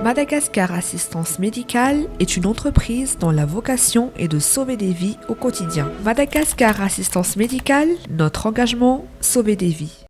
Madagascar Assistance Médicale est une entreprise dont la vocation est de sauver des vies au quotidien. Madagascar Assistance Médicale, notre engagement, sauver des vies.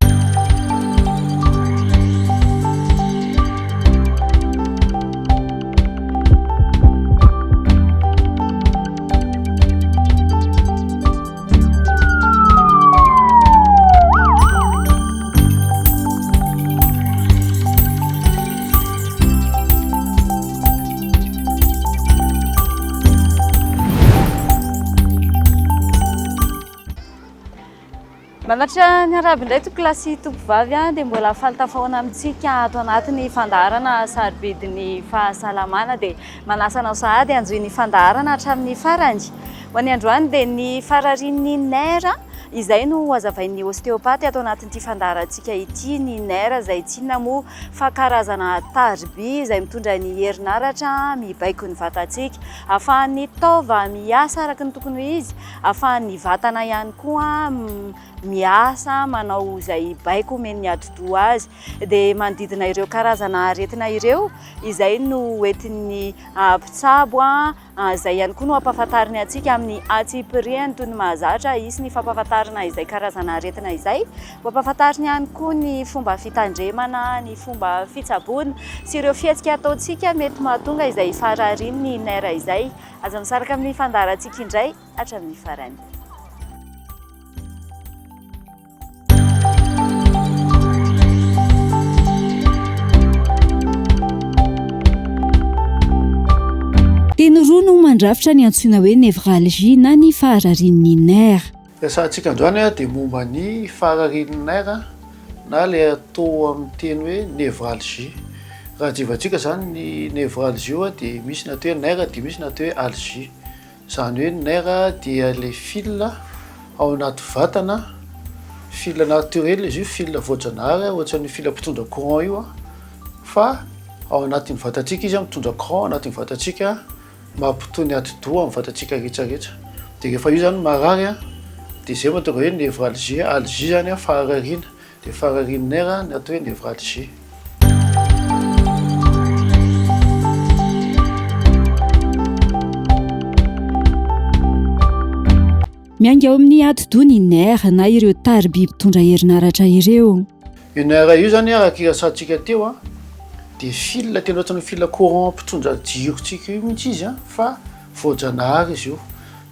Manatra ny arahaba indray tompokolahy sy tompovavy a, dia mbola faly tafahoana amintsika ato anatin'ny fandaharana sarobidin'ny fahasalamana dia manasa anao sahady hanjohy ny fandaharana hatramin'ny farany. Ho an'ny androany dia ny fararian'ny nerf izay no hazavain'ny ostéopathe ato anatin'ity fandaharantsika ity, ny nerf izay tsy inona moa fa karazana tariby izay mitondra ny herinaratra mibaiko ny vatantsika, ahafahan'ny taova miasa araka ny tokony ho izy, ahafahan'ny vatana ihany koa miasa manao izay baiko omen'ny atidoha azy. Dia manodidina ireo karazana aretina ireo izay no hoentin'ny mpitsabo Izay ihany koa no hampahafantariny antsika amin'ny antsipiriany toy ny mahazatra, hisy ny fampahafantarina izay karazana aretina izay, ho ampahafantariny ihany koa ny fomba fitandremana, ny fomba fitsaboana sy ireo fihetsika ataontsika mety mahatonga izay fararian'ny nerf izay. Aza misaraka amin'ny fandaharantsika indray hatramin'ny farany. Teny roa no mandrafitra ny antsoina hoe névralgie na ny fahararian'ny nerf. Resahantsika androany dia momba ny fahararian'ny nerf na ilay atao amin'ny teny hoe névralgie. Raha jevantsika izany ny névralgie io dia misy ny atao hoe nerf dia misy ny atao hoe algie. Izany hoe ny nerf dia ilay fil ao anaty vatana, fil naturel izy io, fil voajanahary ohatran'ny fil mpitondra courant io fa ao anatin'ny vatantsika izy mitondra courant ao anatin'ny vatantsika mampitony atidoha amin'ny vatantsika rehetra rehetra. Dia rehefa io izany marary dia izay mahatonga hoe névralgie, algie izany faharariana. Dia fararian'ny nerf ny atao hoe névralgie. Miainga ao amin'ny atidoha ny nerf na ireo tariby mpitondra herinaratra ireo. Io nerf io izany araka irasantsika teo dia fil tena ohatran'ny fil courant mpitondra jirontsika io mihitsy izy fa voajanahary izy io.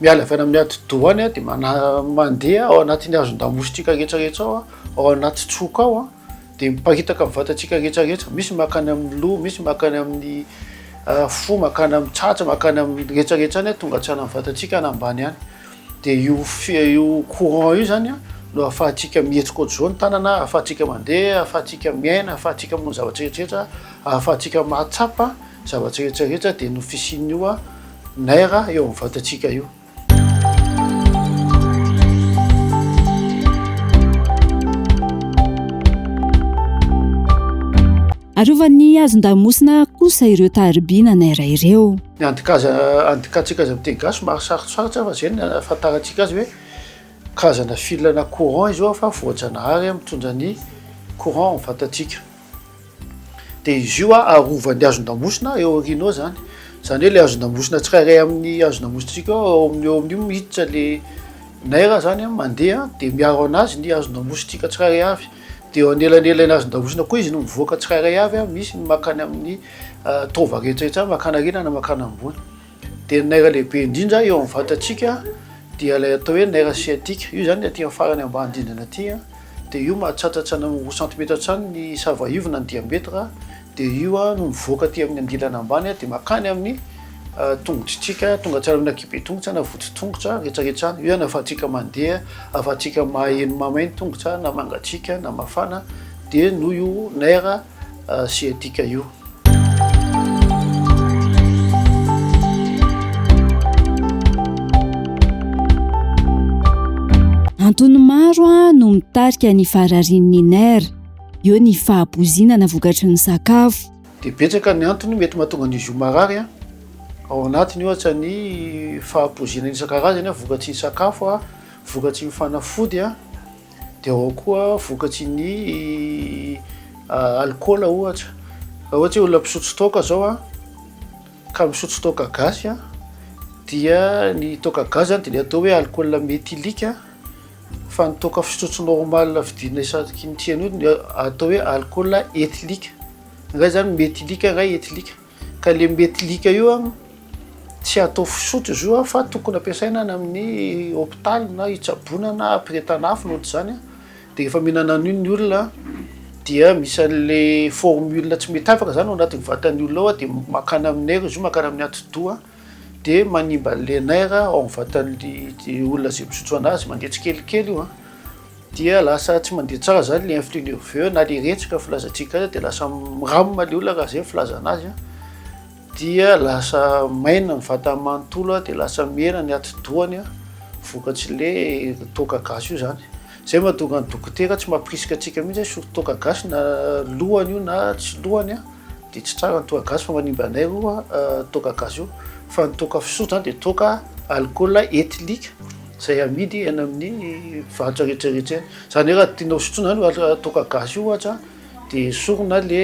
Miala avy any amin'ny atidoha any dia mandeha ao anatin'ny hazon-damosintsika rehetra rehetra ao, ao anaty tsoka ao dia miparitaka amin'ny vatantsika rehetra rehetra. Misy mankany amin'ny loha, misy mankany amin'ny fo, mankany amin'ny tratra, mankany amin'ny rehetra rehetra any, tonga hatrany amin'ny vatantsika any ambany any. Dia io io courant io zany no ahafahantsika mihetsika ohatr'izao ny tanana, ahafahantsika mandeha, ahafahantsika miaina, ahafahantsika manao zavatra rehetra rehetra, ahafahantsika mahatsapa zavatra rehetra rehetra dia noho fisian'io nerf eo amin'ny vatantsika io. Arovan'ny hazon-damosina kosa ireo tariby na nerf ireo. Ny andikaza andikantsika azy amin'ny teny gasy somary sarotsarotra fa zay no ahafantarantsika azy hoe karazana fil ana courant izy io fa voajanahary mitondra ny courant amin'ny vatantsika. Dia izy io arovan'ny hazon-damosina eo aoriana eo zany. Zany hoe le hazon-damosina tsirairay amin'ny hazon-damosintsika eo, ao amin'ny eo amin'io miditra le nerf zany mandeha dia miaro anazy ny hazon-damosintsika tsirairay avy. Dia eo anelanelan'ny hazon-damosina koa izy no mivoaka tsirairay avy, misy ny mankany amin'ny taova rehetra rehetra any, mankany aoriana na mankany ambony. Dia ny nerf lehibe indrindra eo amin'ny vatantsika dia ilay atao hoe nerf sciatique. Io zany aty amin'ny farany ambany indrindra aty dia io mahatratratra any amin'ny roa centimètre hatrany ny sava ivo na ny diamètre dia io no mivoaka aty amin'ny andilana ambany dia mankany amin'ny tongotritsika, tonga hatrany amin'ny ankihibe tongotra na voditongotra rehetra rehetra any. Io zany ahafahantsika mandeha, ahafahantsika maheno mamay ny tongotra na mangatsiaka na mafana dia noho io nerf sciatique io. Antony maro no mitarika ny fararian'ny nerf. Eo ny fahapoizinana vokatry ny sakafo. Dia betsaka ny antony mety mahatonga an'izy io marary, ao anatiny ohatra ny fahapoizinana isan-karazany vokatry ny sakafo, vokatry ny fanafody. Dia ao koa vokatry ny alikaola ohatra. Raha ohatsy hoe olona mpisotro toaka zao an, ka misotro toaka gasy an, dia ny toaka gasy zany dia ilay atao hoe alcool méthylique fa ny toaka fisotro normal vidiana isaky ny tsena io dia atao hoe alcool éthylique, ny iray zany méthylique ny iray éthylique. Ka le méthylique io an, tsy atao fisotro izy io an, fa tokony ampiasaina any amin'ny hopitaly na hitsaboana na hampirehetana afo na ohatr'izany an, de rehefa mihinana an'io ny olona dia misy an'le formule tsy mety afaka zany ao anatin'ny vatan'ny olona ao an, de mankany amin'ny nerf izy io, mankany amin'ny atidoha, de manimba an'le nerf ao amin'ny vatan'ny olona zay misotro anazy, mandeha tsikelikely io an. Dia lasa tsy mandeha tsara zany le influx nerveux na le retsaka filazantsika azy dia lasa miramina le olona raha zay ny filazana azy an, dia lasa maina ny vatany manontolo an, dia lasa mena ny atidohany an, vokatry le toaka gasy io zany. Zay mahatonga ny dokotera tsy mampirisika antsika mihitsy hoe hisotro toaka gasy na lohany io na tsy lohany an, dia tsy tsara ny toaka gasy fa manimba anay io toaka gasy io, fa ny toaka fisotro zany dia toaka alcool éthylique izay amidy eny amin'ny mpivarotra rehetra rehetra eny, izany hoe raha tianao sotroina zany io toaka gasy io ohatra dia esorina le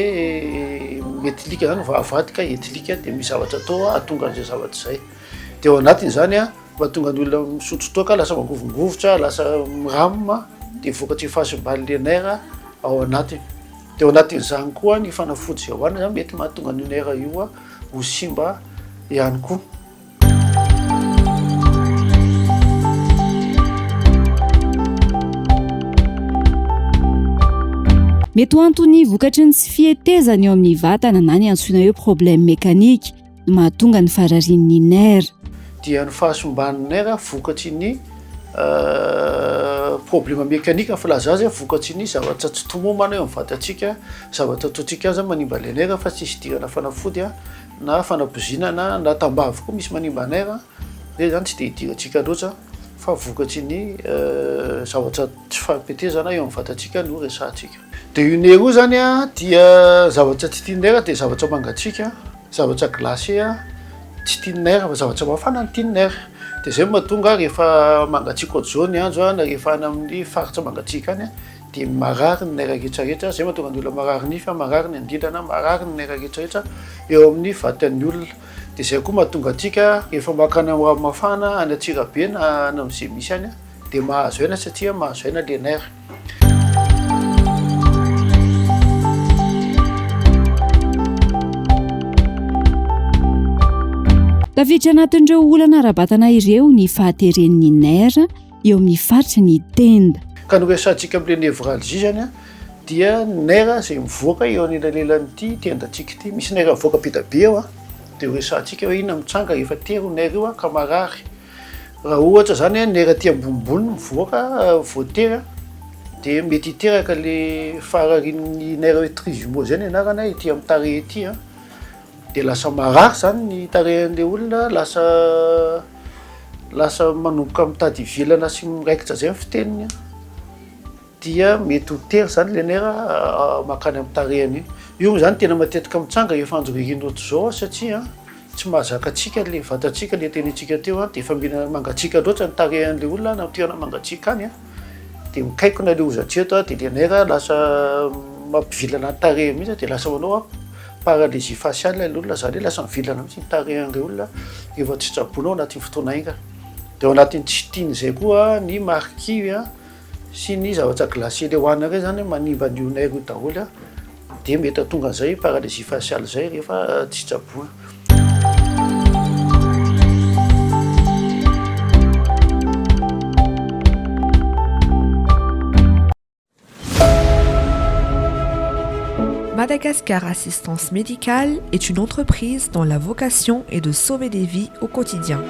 méthylique zany fa avadika éthylique dia misy zavatra atao hahatonga an'izay zavatra izay, dia ao anatin'izany an Mahatonga ny olona misotro toaka lasa mangovingovitra, lasa miramina dia vokatry ny fahasimban'ilay nerf ao anatiny. Dia ao anatin'izany koa ny fanafody izay hohanina izany mety mahatonga an'io nerf io ho simba ihany koa. Mety ho antony vokatry ny tsy fihetezana eo amin'ny vatana na ny antsoina hoe problème mécanique. no mahatonga ny fararian'ny nerf. Dia ny fahasimban'ny nerf vokatry ny problème mécanique ny filaza azy, vokatry ny zavatra tsy tomombana eo amin'ny vatantsika, zavatra ataontsika aza manimba ilay nerf fa tsisy idirana fanafody na fanapoizinana na tambavy koa misy manimba nerf, ireny zany tsy dia idirantsika loatra fa vokatry ny zavatra tsy fampetezana eo amin'ny vatantsika no resahantsika. Dia io nerf io zany an dia zavatra tsy tian'ny nerf dia zavatra mangatsiaka, zavatra glacé tsy tian'ny nerf fa zavatra mafana no tian'ny nerf. Dia izay no mahatonga rehefa mangatsiaka ohatr'izao ny andro na rehefa any amin'ny faritra mangatsiaka any dia marary ny nerf rehetra rehetra, izay mahatonga ny olona marary nify, marary ny andilana, marary ny nerf rehetra rehetra eo amin'ny vatan'ny olona. Dia izay koa mahatonga antsika rehefa mankany amin'ny rano mafana any Antsirabe na any amin'izay misy any dia mahazo aina satria mahazo aina ilay nerf. Tafiditra anatin'ireo olana ara-batana ireo ny fahateren'ny nerf eo amin'ny faritry ny tenda. Ka ny resahantsika amin'ilay névralgie zany an, dia nerf izay mivoaka eo anelanelan'ity tendantsika ity. Misy nerf mivoaka be dia be eo an, dia horesahantsika hoe inona mitranga rehefa tery io nerf io an ka marary. Raha ohatra zany ny nerf aty ambonimbony mivoaka voatery dia mety hiteraka le fahararian'ny nerf hoe trijumeau zay ny anarany ety amin'ny tarehy ety an, dia lasa marary zany ny tarehin'le olona, lasa lasa manomboka mitady hivilana sy miraikitra zay ny fiteniny an, dia mety ho tery zany le nerf mankany amin'ny tarehiny iny. Io moa zany tena matetika mitranga rehefa andro ririnina ohatr'izao satria tsy mahazaka antsika le vatantsika le tenenintsika teo dia efa mila mangatsiaka loatra ny tarehin'le olona na toerana mangatsiaka any dia mikaikona le hozatra eto dia le nerf lasa mampivilana ny tarehy mihitsy dia lasa manao paralysie faciale le olona, zany hoe lasa mivilana mihitsy ny tarehin'le olona rehefa tsy tsaboina ao anatin'ny fotoana haingana. Dia ao anatin'ny tsy tian'izay koa ny marikivy sy ny zavatra glacé le hohanina reny zany manimba an'io nerf io daholo dia mety hahatonga an'izay paralysie faciale zay rehefa tsy tsaboina. Madagascar Assistance Médicale est une entreprise dont la vocation est de sauver des vies au quotidien.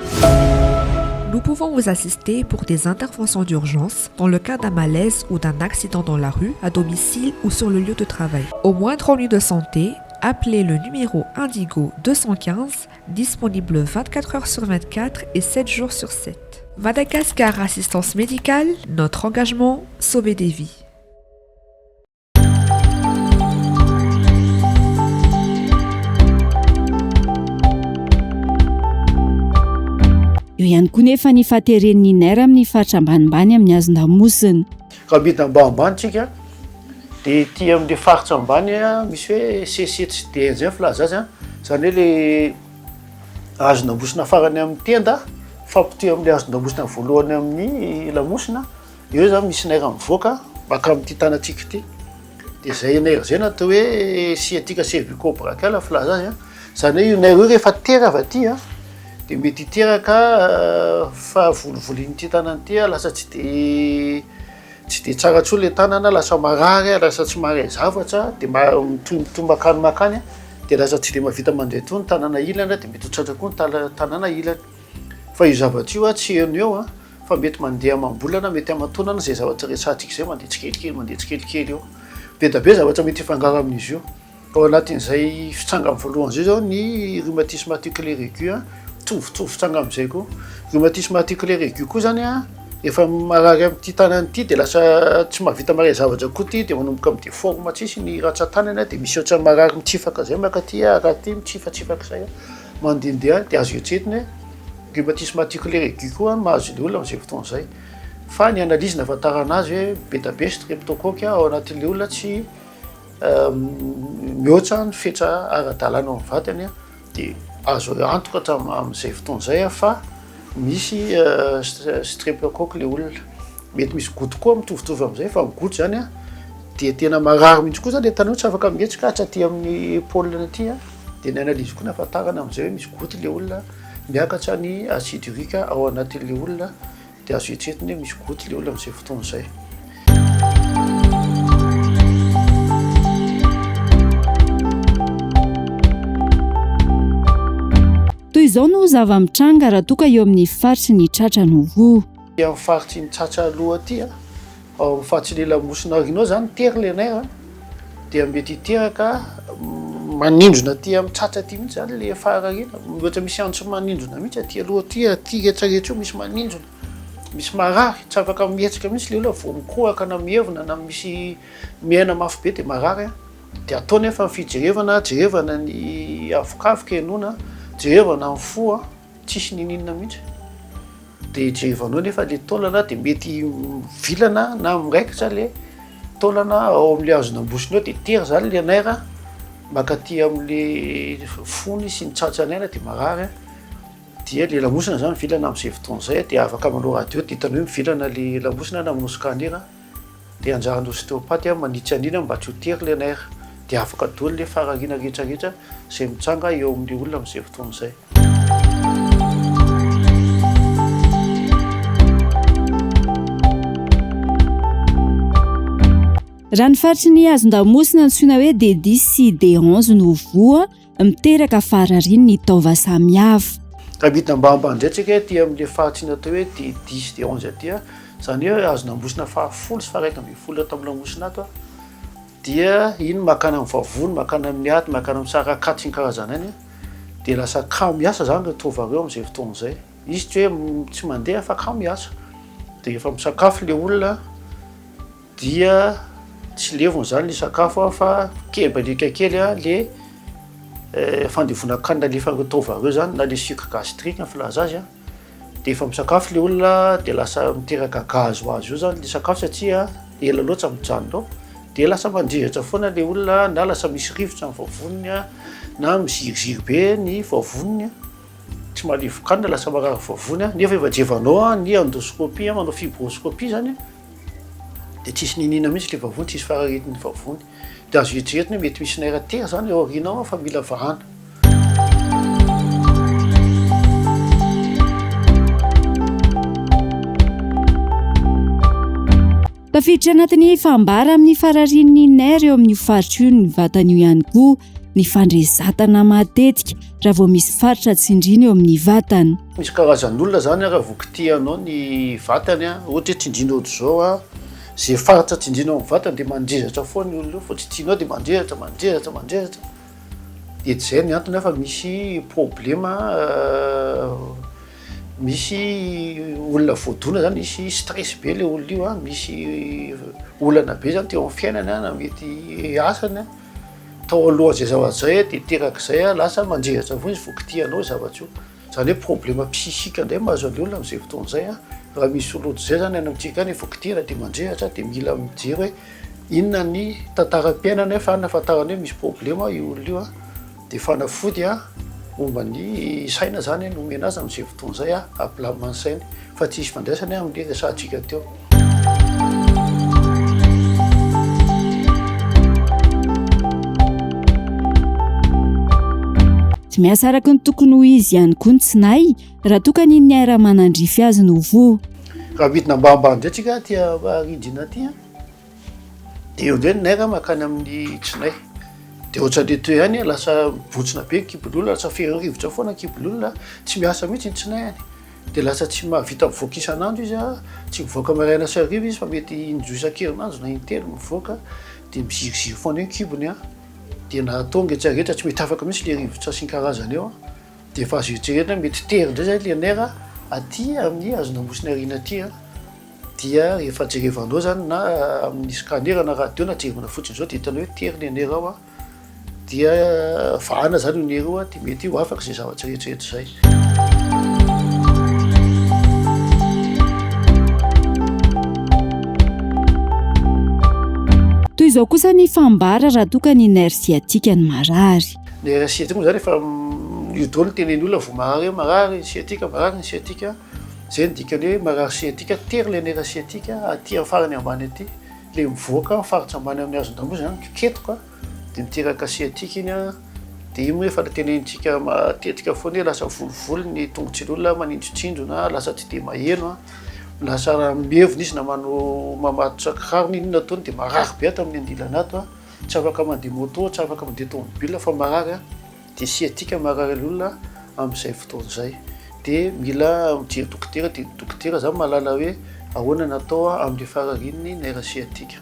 Nous pouvons vous assister pour des interventions d'urgence dans le cas d'un malaise ou d'un accident dans la rue, à domicile ou sur le lieu de travail. Au moindre ennui de santé, appelez le numéro Indigo 215 disponible 24 heures sur 24 et 7 jours sur 7. Madagascar Assistance Médicale, notre engagement, sauver des vies. Eo ihany koa nefa ny fahateren'ny nerf amin'ny faritra ambanimbany amin'ny hazon-damosina. Raha midina ambanimbany tsika. Dia ety amin'ilay faritra ambany misy hoe C sept sy D un izay ny filaza azy an, izany hoe ilay hazon-damosina farany amin'ny tenda mifampitohy amin'ilay hazon-damosina voalohany amin'ny lamosina, eo izany misy nerf mivoaka maka amin'ity tanantsika ity. Dia izay nerf izay no atao hoe sciatique cervico-brachial ny filaza azy an, izany hoe io nerf io rehefa tery avy aty an, dia mety hiteraka fahavolivolin'ity tanana ity an, lasa tsy de tsy de tsara intsony le tanana, lasa marary, lasa tsy mahay zavatra, de mitohimitohy makany makany, de lasa tsy de mahavita mandeha intsony ny tanana ilany, de mety ho tratra koa ny tanana ilany, fa io zavatra io an tsy heno eo an, fa mety mandeha amam-bolana, mety aman-taonana izay zavatra resahantsika izay mandeha tsikelikely mandeha tsikelikely eo, be dia be zavatra mety hifangaro amin'izy io. Ao anatin'izay fitsangany voalohany izay izao ny rhumatisme articulaire aigu an, mitovitovy fitsanga amin'izay koa. Rhumatisme articulaire aigu koa izany an, efa marary amin'ity tanana ity dia lasa tsy mahavita mahay zavatra koa ity dia manomboka mi-deforme tsisy ny rantsan-tanany dia misy ohatran'ny marary mitsifaka izay mankaty akaty mitsifatsifaka izay mandehandeha dia azo eritreretina hoe rhumatisme articulaire aigu koa no mahazo ilay olona amin'izay fotoana izay. Fa ny analyse nahafantarana azy hoe be dia be streptocoque ao anatin'ilay olona tsy mihoatra ny fetra ara-dalàna ao amin'ny vatany dia azo antoka hatramin'izay fotoana izay fa misy streptocoque ilay olona. Mety misy goutte koa mitovitovy amin'izay fa ny goutte izany dia tena marary mihitsy koa izany ilay tanora tsy afaka mihetsika hatraty amin'ny épaule aty dia ny analyse koa no ahafantarana amin'izay hoe misy goutte ilay olona, miakatra ny acide urique ao anatin'ilay olona. Dia azo eritreretina hoe misy goutte ilay olona amin'izay fotoana izay. Toy izao no zava-mitranga raha toa ka eo amin'ny faritry ny tratra no voa. Aty amin'ny faritry ny tratra aloha aty, ao amin'ny faritry ny lamosina aoriana ao izany tery ilay nerf dia mety hiteraka manindrona aty amin'ny tratra aty mihitsy izany ilay faharariana, ohatra misy antso manindrona mihitsy aty aloha aty, aty rehetrarehetra io misy manindrona, misy marary, tsy afaka mihetsika mihitsy ilay olona vao mikohaka na mievina na misy miaina mafy be dia marary an, dia atao nefa ny fijerevana, jerevana ny avokavoka henoina, jerevana ny fo an. Tsisy niniana mihitsy. Dia jerevanao nefa le taolana dia mety mivilana na miraikitra le taolana ao amin'le hazon'ambosiny ao dia tery zany le nerf mankaty amin'le fony sy ny tsatsany any dia marary an, dia le lamosina zany mivilana amin'izay fotoana izay dia afaka manao radio dia hitanao hoe mivilana le lamosina na manao scanner. Dia anjaran'ny ostéopathe manitsy an'iny mba tsy ho tery ilay nerf. Dia afaka daholo ilay farariana rehetra rehetra izay mitranga eo amin'ilay olona amin'izay fotoana izay. Raha ny faritry ny hazon-damosina antsoina hoe D10 sy D11 no voa, miteraka faharariany ny taova samihafa. Ka midina ambanimbany indray tsika aty amin'ilay faritry ny atao hoe D dix D onze aty a, izany hoe azo nambosina fahafolo sy faha-iraika ambin'ny folo ato amin'ny lamosina ato a, dia iny makany amin'ny vavony, makany amin'ny aty, makany amin'ny sarakaty sy ny karazany any a, dia lasa kamo miasa izany ireo taova ireo amin'izay fotoana izay. Izy tsy hoe tsy mandeha fa kamo miasa. Dia rehefa misakafo ilay olona Dia tsy levona izany ilay sakafo an, fa kely kely an le fandevonan-kanina alefan'ireo taova ireo izany na le sucre gastrique ny filaza azy an, dia efa misakafo ilay olona dia lasa miteraka gaz ho azy eo izany ilay sakafo satria ela loatra mijanona ao, dia lasa mandrezatra foana ilay olona na lasa misy rivotra ny vavoniny an, na miziriziry be ny vavoniny an, tsy mahalevon-kanina lasa marary vavony an, nefa efa jevanao ny endoscopie manao fibroscopie izany an. Dia tsisy niniana mihitsy ilay vavony, tsisy fararetin'ny vavony. Dia azo eritreretina hoe mety misy nerf tery izany ao aoriana ao fa mila vahana. Tafiditra anatin'ny fambara amin'ny fararian'ny nerf eo amin'io faritra io ny vatana io ihany koa ny fandrezatana matetika raha vao misy faritra tsindriana eo amin'ny vatana. Misy karazan'olona zany raha vao kitihanao ny vatany a, ohatra hoe tsindriana ohatr'izao a, ze faritra tsindrianao amin'ny vatany de mandrezatra foana io olona io, vao tsy tianao de mandrezatra, mandrezatra, mandrezatra, de tsy zay ny antony a fa misy problema misy olona voadona zany, misy stress be le olona io a, misy olana be zany teo amin'ny fiainany a, na mety asany a. Tao alohan'izay zavatra izay dia terak'izay lasa mandrehitra foana izy vao kitihanao io zavatra io. Izany hoe problème psychique indray mahazo an'ilay olona amin'izay fotoana izay an. Raha misy olona ohatr'izay izany any amintsika any vao kitihana dia mandrehitra dia mila mijery hoe Inona ny tantaram-piainany fa nahafantarany hoe misy problema io olona io an, dia fanafody an momba ny saina zany no omena azy amin'izay fotoana izay an, hampilamina ny sainy fa tsy hisy ifandraisany amin'ilay resahantsika teo. Tsy miasa araka ny tokony ho izy ihany koa ny tsinay raha toa ka ny nerf manandrify azy no voa. Raha midina ambanimbany indray tsika aty rindrina aty an, dia eo indray ny nerf mankany amin'ny tsinay. Dia ohatran'ilay teo ihany, lasa mibontsina be ny kibon'ny olona, lasa feno rivotra foana ny kibon'ny olona, tsy miasa mihitsy ny tsinay any. Dia lasa tsy mahavita mivoaka isan'andro izy an, tsy mivoaka maraina sy hariva izy fa mety indroa isan-kerinandro na intelo mivoaka, dia miziriziry foana eo ny kibony an, dia na atao ny rehetra rehetra tsy mety afaka mihitsy ilay rivotra sy ny karazany eo an, dia efa azo eritreretina hoe mety tery indray izay ilay nerf aty amin'ny hazon-damosina aoriana aty an, dia rehefa jerevanao izany na amin'ny scanner na radio na jerevana fotsiny izao dia hitanao hoe tery ilay nerf ao an. Dia vahana zany io nerf io a, dia mety ho afaka izay zavatra rehetra rehetra izay. Toy izao kosa ny fambara raha toa ka ny nerf sciatique no marary. Nerf sciatique moa zany efa io daholo no tenenin'ny olona vao marary hoe marary ny sciatique, marary ny sciatique. Izay no dikany hoe marary sciatique, tery ilay nerf sciatique aty amin'ny farany ambany aty, ilay mivoaka faritra ambany amin'ny hazon-damosina zany ketoka. Dia miteraka sciatique iny an, dia iny moa efa tenenintsika matetika foana hoe lasa volovolo ny tongotr'ilay olona, manindrontsindrona, lasa tsy dia maheno an, lasa raha mievina izy na manao mamatotra kiraro na inona ataony dia marary be ato amin'ny andilana ato an, tsy afaka mandeha moto, tsy afaka mandeha tomobile fa marary an, dia sciatique marary ilay olona amin'izay fotoana izay. Dia mila mijery dokotera, dia ny dokotera izany mahalala hoe ahoana no atao amin'ilay fararian'ny nerf sciatique.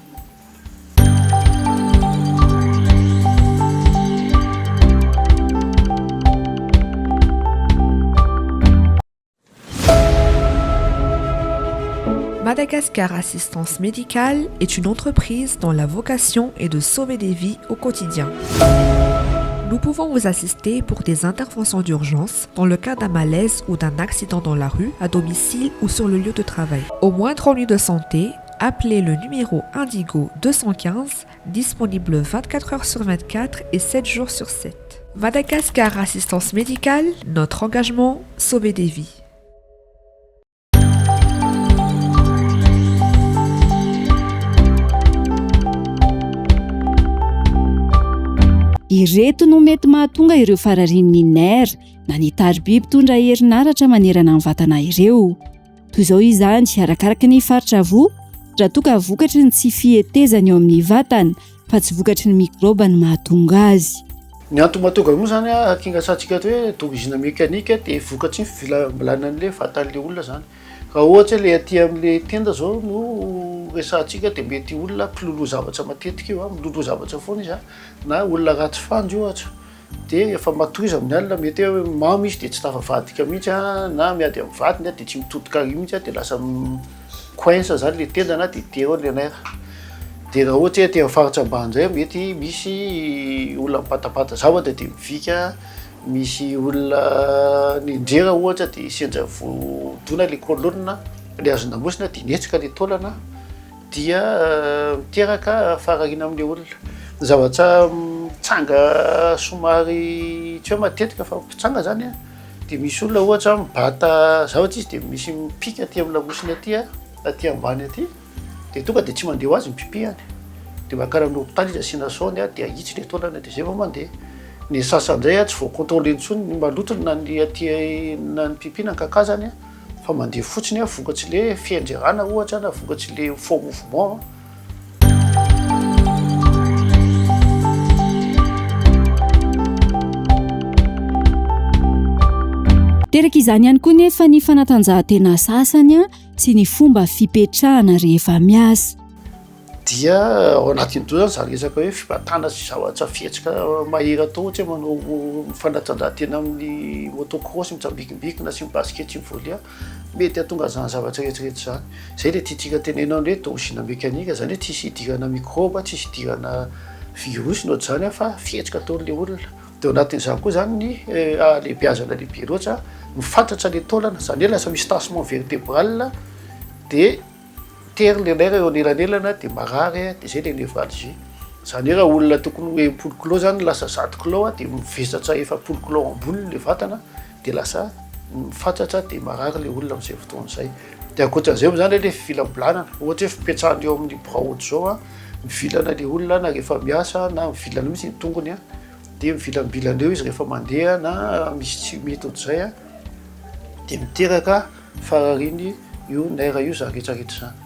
Madagascar Assistance Médicale est une entreprise dont la vocation est de sauver des vies au quotidien. Nous pouvons vous assister pour des interventions d'urgence dans le cas d'un malaise ou d'un accident dans la rue, à domicile ou sur le lieu de travail. Au moindre ennui de santé, appelez le numéro Indigo 215, disponible 24 heures sur 24 et 7 jours sur 7. Madagascar Assistance Médicale, notre engagement, sauver des vies. Ireto no mety mahatonga ireo fararian'ny nerf na ny tariby mpitondra herinaratra manerana ny vatana ireo. Toy izao izany, arakaraka ny faritra voa, raha toa ka vokatry ny tsy fihetezany eo amin'ny vatana fa tsy vokatry ny mikraoba no mahatonga azy. Ny antony mahatonga moa izany hakingasantsika ato hoe d'origine mécanique dia vokatry ny fivilambilanan'ilay vatan'ilay olona izany. Raha ohatra hoe ilay aty amin'ilay tenda izao no resahantsika dia mety olona mpiloloha zavatra matetika io, miloloha zavatra foana izy na olona ratsy fanjo ohatra. Dia rehefa matory izy amin'ny alina mety hoe mamo izy dia tsy tafavadika mihitsy an, na miady amin'ny vadiny an, dia tsy mitodika ary mihitsy an, dia lasa mi-coince zany ilay tendana dia tery eo ilay nerf. Dia raha ohatra hoe aty amin'ny faritra ambany indray mety misy olona mibatabata zavatra dia mivika, misy olona nianjera ohatra dia sendra voadona ilay colonne, ilay hazon-damosina dia nihetsika ilay taolana. dia miteraka faharariana amin'ilay olona. Ny zavatra mitranga somary tsy hoe matetika fa mpitranga zany an, dia misy olona ohatra mibata zavatra izy dia misy mipika aty amin'ny lamosiny aty an, aty ambany aty, dia tonga dia tsy mandeha ho azy ny pipi-any, dia mankany amin'ny hopitaly izy asiana sonde an, dia ahitsy ilay taolana dia zay vao mandeha. Ny sasany indray an tsy voa-contrôler intsony ny malotony na ny aty na ny pipi na ny kakazany an. Fa mandeha fotsiny aho vokatry le fianjerana ohatra na vokatry le faux mouvement. Teraka izany ihany koa nefa ny fanatanjahantena sasany sy ny fomba fipetrahana rehefa miasa. Dia ao anatin'ny doza zany resaka hoe fibatana sy zavatra fihetsika mahery atao ohatra hoe manao fanatanjahantena amin'ny moto cross mitsambikimbikina sy mi-basket sy mi-volley mety hahatonga an'izany zavatra rehetra rehetra izany. Izay ilay tiantsika tenenina hoe d'origine mécanique izany hoe tsisy idirana mikraoba, tsisy idirana virus ny ohatr'izany fa fihetsika ataon'ilay olona. Dia ao anatin'izany koa izany ny halehibeazana lehibe loatra, mifatratra ilay taolana, izany hoe lasa misy tassement vertebral dia. Tery le nerf eo anelanelana de marary de zay le névralgie. Zany hoe raha olona tokony ho 60 kilao zany lasa 100 kilao de mivesatra 40 kilao amboniny le vatana de lasa mifatratra de marary le olona am'zay fotoana zay. De ankoatran'izay moa zany le fivilambilanana, ohatra hoe fipetrahana eo amin'ny birao ohatr'izao, mivilana le olona na rehefa miasa na mivilana mihitsy ny tongony de mivilambilana eo izy rehefa mandeha na misy tsy mety ohatr'izay de miteraka farariny io nerf io zany rehetra rehetra zany.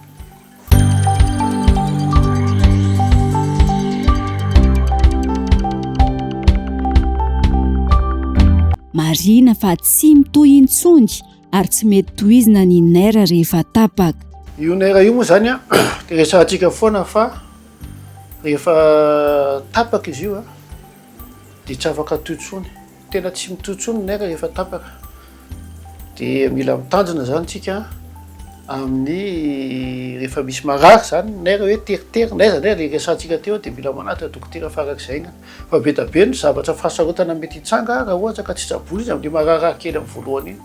Marihina fa tsy mitohy intsony ary tsy mety tohizina ny nerf rehefa tapaka. Io nerf io moa zany an, dia resahantsika foana fa rehefa tapaka izy io an, dia tsy afaka atoy intsony. Tena tsy mitohy intsony ny nerf rehefa tapaka. Dia mila mitandrina zany tsika amin'ny rehefa misy marary zany ny nerf hoe teritery na aiza na aiza le resahantsika teo dia mila manatona dokotera farak'izay haingana. Fa be dia be ny zavatra fahasarotana mety hitsanga raha ohatra ka tsy tsaboina izy amin'le mararirary kely amin'ny voalohany iny.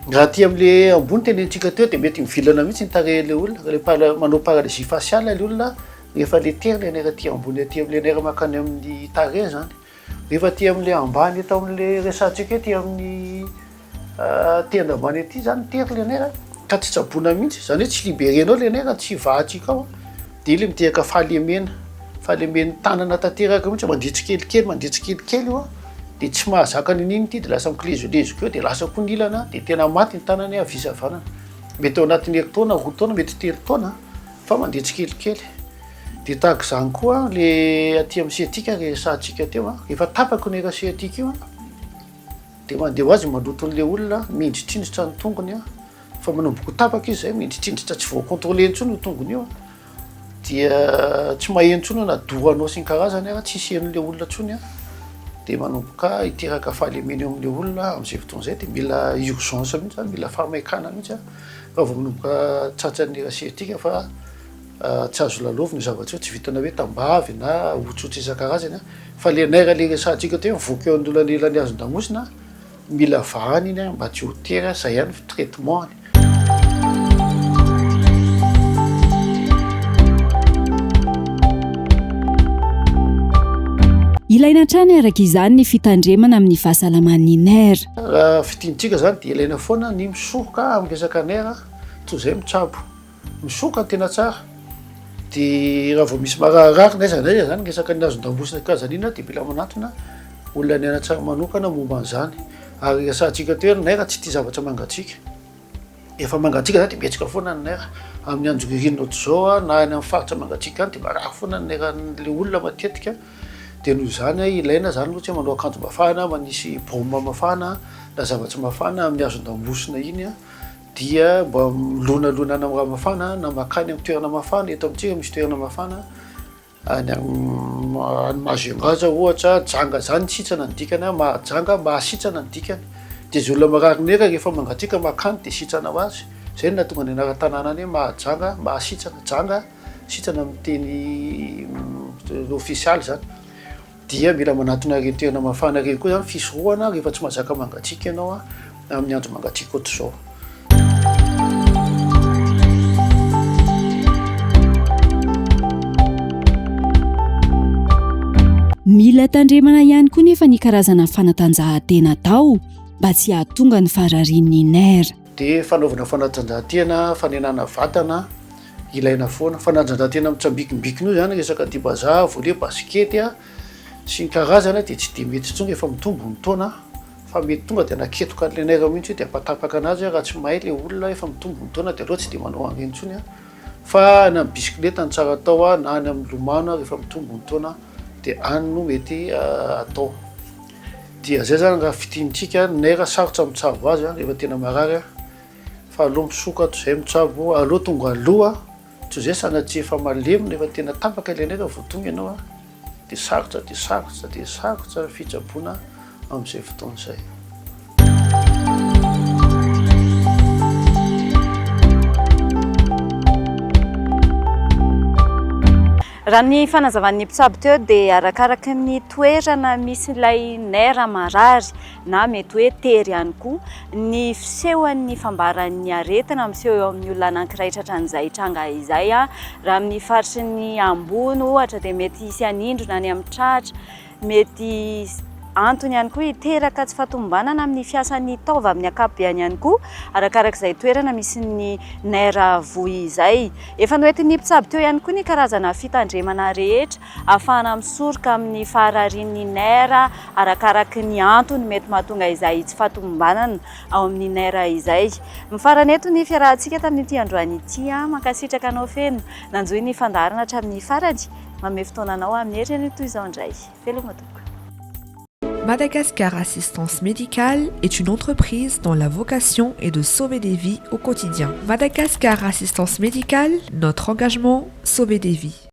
Raha aty amin'le ambony tenenintsika teo dia mety mivilana mihitsy ny tarehin'le olona, le para- manao paralysie faciale le olona rehefa le tery le nerf aty ambony aty amin'le nerf mankany amin'ny tarehy zany. Rehefa aty amin'ilay ambany eto amin'ilay resahantsika hoe aty amin'ny tenda ambany aty zany tery le nerf ka tsy tsaboina mihitsy, zany hoe tsy libérer-nao le nerf, tsy vahantsika ao de iny le miteraka fahalemena, fahalemen'ny tanana tanteraka mihitsy, mandeha tsikelikely mandeha tsikelikely io an, de tsy mahazaka n'inon'inona ity de lasa mikilezolezoka eo de lasa koa ny ilana de tena maty ny tanany havia sy havanana, mety ao anatin'ny herintaona, roa taona, mety telo taona fa mandeha tsikelikely. Dia tahaka izany koa le aty amin'ny sciatique resahantsika teo an, efa tapaka io nerf sciatique io an, dia mandeha ho azy maloto an'ilay olona, mihinjitrindritra ny tongony an, fa manomboka ho tapaka izy izay, mihinjitrindritra tsy voa-contrôler intsony io tongony io an, dia tsy maheno intsony na doranao sy ny karazany ary, tsisy henon'ilay olona intsony an, dia manomboka hiteraka fahalemena eo amin'ilay olona amin'izay fotoana izay, dia mila urgence mihitsy zany, mila fahamaikana mihitsy an, raha vao manomboka tratran'ny nerf sciatique fa Tsy azo lalaovina io zavatra io, tsy vitana hoe tambavy na hotsotro isan-karazany fa le nerf le resahantsika teo mivoaka eo anelanelan'ny hazon-damosina, mila vahana iny mba tsy ho tery, zay ihany ny traitement-ny. Ilaina hatrany araka izany ny fitandremana amin'ny fahasalaman'ny nerf. Raha fintinitsika izany dia ilaina foana ny misoroka amin'ny resaka nerf toy izay mitsabo. Misoka tena tsara. De raha vao misy mararirary na aiza na aiza zany resaka ny hazon-damosina kazanina de mila manantona olona niana-tsara manokana momba an'izany. Ary resahantsika teo hoe ny nerf tsy tia zavatra mangatsiaka. Efa mangatsiaka zany de mihetsika foana ny nerf. Amin'ny andro ririnina ohatr'izao na any amin'ny faritra mangatsiaka any de marary foana ny nerf an'le olona matetika. De noho izany ilaina zany ohatra hoe manao akanjo mafana, manisy broma mafana na zavatra mafana amin'ny hazon-damosina iny. Dia mba milonalona any amin'ny raha mafana na makany amin'ny toerana mafana, eto amintsika misy toerana mafana any any Majunga zao ohatra, janga zany sitrana ny dikany an, mahajanga mahasitrana ny dikany, dia izay olona marary nera rehefa mangatsiaka makany dia sitrana ho azy, zay no nahatonga ny anaran-tanàna any hoe Mahajanga mahasitrana, janga sitrana amin'ny teny ofisialy zany. Dia mila manatona ireny toerana mafana ireny koa izany fisorohana rehefa tsy mahazaka mangatsiaka ianao amin'ny andro mangatsiaka ohatr'izao. Mila tandremana ihany koa nefa ny karazana fanatanjahantena atao mba tsy hahatonga ny fararian'ny nerf. Dia fanaovana fanatanjahantena, fanenana vatana ilaina foana. Fanatanjahantena mitsambikimbikina io izany resaka dibazaha, volley, basikety sy ny karazany dia tsy dia mety intsony rehefa mitombo ny taona fa mety tonga dia anaketoka an'ilay nerf mihitsy io dia ampatapaka anazy raha tsy mahay ilay olona efa mitombo ny taona dia aleo tsy dia manao an'ireny intsony fa any amin'ny bisikileta no tsara atao na any amin'ny lomano rehefa mitombo ny taona dia any no mety atao. Dia zay zany raha fidintsika ny nerf sarotra mitsabo azy rehefa tena marary fa aleo misoka toy izay mitsabo, aleo tonga aloha toy izay sanatria efa malemy nefa tena tapaka ilay nerf vao tonga ianao dia sarotra dia sarotra dia sarotra ny fitsaboana amin'izay fotoana izay. Raha ny fanazavan'ny mpitsabo teo dia arakaraka ny toerana misy ilay nerf marary na mety hoe tery ihany koa ny fisehoan'ny fambaran'ny aretina miseho eo amin'ny olona anankiray tratran'izay tranga izay. Raha amin'ny faritry ny ambony ohatra dia mety hisy hanindrona any amin'ny tratra, mety antony ihany koa hiteraka tsy fahatomombanana amin'ny fiasan'ny taova amin'ny ankapobeny ihany koa arakarak'izay toerana misy ny nerf voa izay. Efa noentin'ny mpitsabo teo ihany koa ny karazana fitandremana rehetra ahafahana misoroka amin'ny fahararian'ny nerf arakaraky ny antony mety mahatonga izay tsy fahatomombanana ao amin'ny nerf izay. Mifarana eto ny fiarahantsika tamin'ity androany ity. Mankasitraka anao feno nanjohy ny fandaharana hatramin'ny farany. Manome fotoana anao amin'ny heriny toy izao indray. Veloma tompoko. Madagascar Assistance Médicale est une entreprise dont la vocation est de sauver des vies au quotidien. Madagascar Assistance Médicale, notre engagement, sauver des vies.